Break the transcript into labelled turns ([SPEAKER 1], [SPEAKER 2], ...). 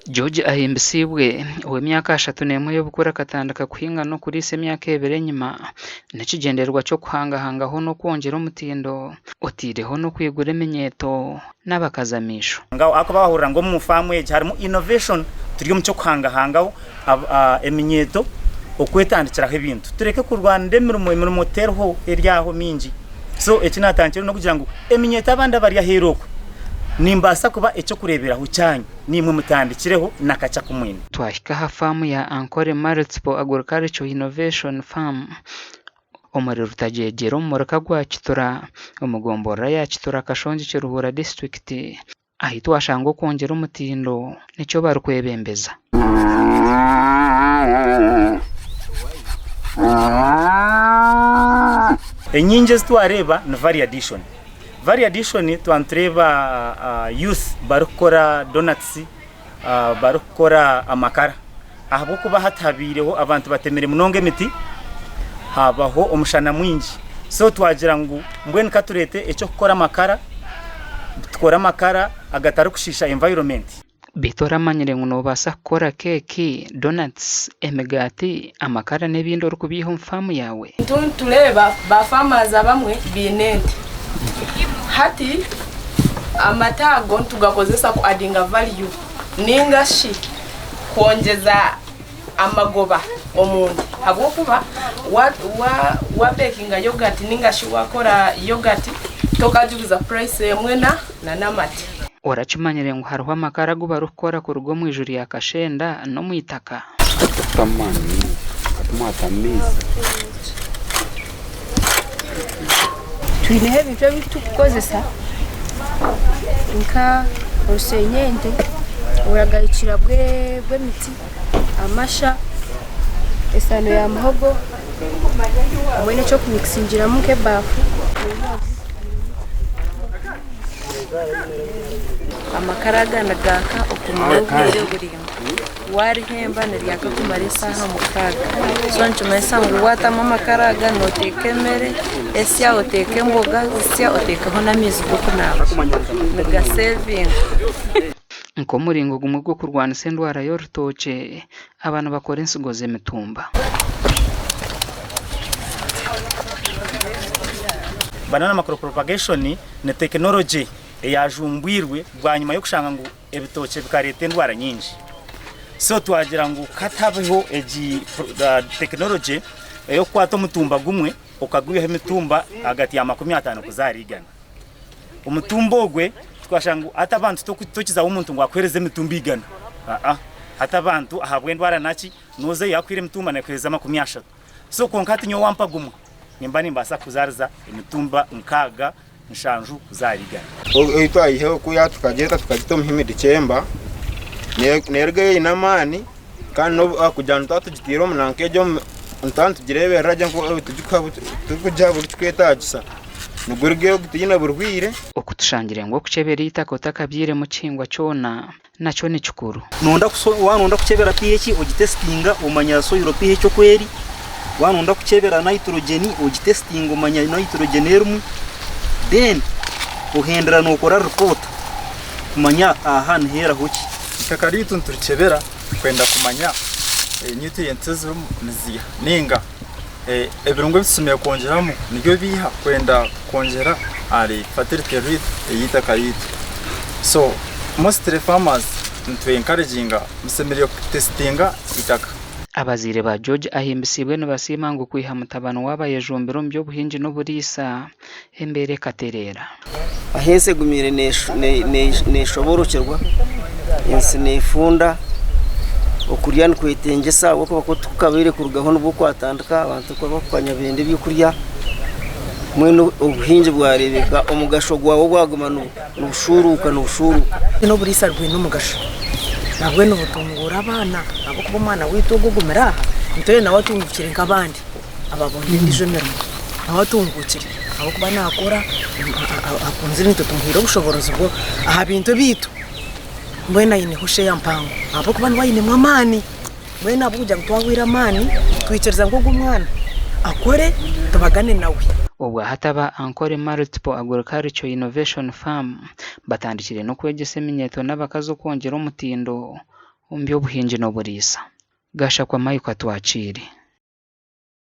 [SPEAKER 1] George Ahimbisibwe, ow'emyaka 31 y'obukuru akatandika kuhinga n'okuriisa emyaka ebiri enyima n'ekigyendererwa ky'okuhangahangaho n'okwongyera omutindo otaireho n'okwigura eminyeeto n'abakazi amaisho.
[SPEAKER 2] Ahakuba wahurira ngu omu faamu egi harimu innovation turi omu ky'okuhangahangaho eminyeeto okwetandikiraho ebintu. Tureke kurwanira emirimo, emirimo teriho eri aho mingi. So eki naatandikiraho n'okugira ngu eminyeeto abandi abari aheeru okwe nimbaasa kuba eky'okureeberaho kyanyu. Naimwe mutandikireho n'akakye aku mwine.
[SPEAKER 1] Twahika aha faamu ya Ankole Multiple Agricultural Innovation Farm omuri Rutagyegyera omu muruka gwa Kitura omu gomborora ya Kitura Kashongi Kiruhura disiturikiti ahi twashanga okwongyera omutindo nikyo barikwebembeza.
[SPEAKER 2] Enyingi ezi twareeba ni value addition. Value addition twaba nitureeba youth barikukora donuts, barikukora amakara ahabw'okuba hati habaireho abantu batemire munonga emiti habaho omushana mwingi so twagira ngu mbwenu katureete eky'okukora amakara tukore amakara agatarikushiisha environment.
[SPEAKER 1] Beitu oramanyire ngu noobaasa kukora keeki, donuts, emigaati, amakara n'ebindi orikubiiha omu faamu yaawe?
[SPEAKER 3] Nitureeba ba farmers abamwe baine ente. Hati amata ago nitugakozesa ku addinga value ninga shi kwongyeza amagoba omu nte ahabw'okuba wa bekinga yogati ninga shi wakora yogati tokagiguza purayisi emwe n'amata.
[SPEAKER 1] Orakimanyire ngu hariho amakara agu barikukora kuruga omu iju rya kashenda n'omu itaka?
[SPEAKER 4] Twineho ebintu ebi turikukozesa nka orusenyente, oburagarikira bw'emiti, amasha, esaano ya muhogo hamwe n'eky'okumikisingiramu nk'ebaafu.
[SPEAKER 5] Amakara aga nigaaka okumara obwire buraingwa. Waarihemba niryaka kumara eshaaha mukaaga. So nikimanyisa ngu waatamu amakara aga nooteeka emere, esya oteeke emboga, zisya oteekeho n'amaizi g'okunaaba. Nigaseevinga.
[SPEAKER 1] Nk'omuringo gumwe gw'okurwanisa endwara y'orutookye, aba nibakora ensigo z'emitumba.
[SPEAKER 2] Banana macro propagation ni tekinologye eyajumbwirwe bwanyima y'okushanga ngu ebitookye bikareeta endwara nyingi. So twagira ngu katabeho egi tekinologye ey'okukwata omutumba gumwe okagwihaho emitumba ahagati ya 50 kuza ahari igana. Omutumba ogwe twashanga ngu hati abantu tokizaho omuntu ngu akuheereze emitumba igana. Aa hati abantu ahabw'endwara naki noza yakuhaire emitumba nakuheereza 30. So kwonka hati nyowe wampa gumwe nimba nimbaasa kuzaariza emitumba nkaaga nshanju kuza ahari igana.
[SPEAKER 6] Ei twayihaho kuya tukagyeta tukagita omu humid chamber nerugayo eine amaani kandi kugira ngu twaba tugitiire omu nanka egyo nituba nitugireeberera gye turikugiha buri kirikwetaagisa nigurugayo gutaine burwaire.
[SPEAKER 1] Oku tushangire ngu okukyebera eitaka otakabyairemu kihingwa kyona nakyo ni kikuru.
[SPEAKER 7] Nonda waaba nonda kukyebera pH ogitesitinga omanya soil pH oku eri, waaba nonda kukyebera nitrogen ogitesitinga omanya nitrogen erimu, then ohendera nokora report kumanya aha niheeraho ki.
[SPEAKER 8] Eitaka ryaitu niturikyebera kwenda kumanya nutrients ezirimu niziiha ninga ebirungo ebi tushemereire kwongyeramu nibyo biiha kwenda kwongyera ahari fertility rate ey'eitaka ryaitu. So mostly farmers nitu encouraginga mushemereire kutesitinga eitaka.
[SPEAKER 1] Abazaire ba George Ahimbisibwe nibasiima ngu kwiha mutabani waabo ayejumbire omu by'obuhingi n'oburiisa, embeera ekatereera.
[SPEAKER 9] Ahu ensi egumiire neeshoborokyerwa, ensi neefunda, okurya nikwetengyesa ahabw'okuba ku kukabaire kurugaho nibwo kwatandika abantu bakukanya nibenda ebyokurya mbwenu obuhingi bwareebeka omugasho gwabwo gwaguma nibushuuruuka nibushuuruuka.
[SPEAKER 10] N'oburiisa bwine omugasho nabwo nibutunguura abaana ahabw'okuba omwana waitu ogu ogumire aha nitwenda nawe atungukire nk'abandi. Ababoine endiijo emirimo nawe atunguukire ahabw'okuba naakora akunzire naitwe tumuhaire obushoboorozi bwo aha bintu ebyaitu mbwenu aineho sheya mpango ahabw'okuba niwe ainemu amaani mbwenu ahabw'okugira ngu twahwaire amaani twikiriza ngu ogu omwana akore tubagane nawe.
[SPEAKER 1] Obwa hati aba Ankole Multiple Agricultural Innovation Farm batandikire n'okwegyesa eminyeeto n'abakazi okwongyera omutindo. omu by'obuhingi n'oburiisa. Gashakwa Mike Atwakiire.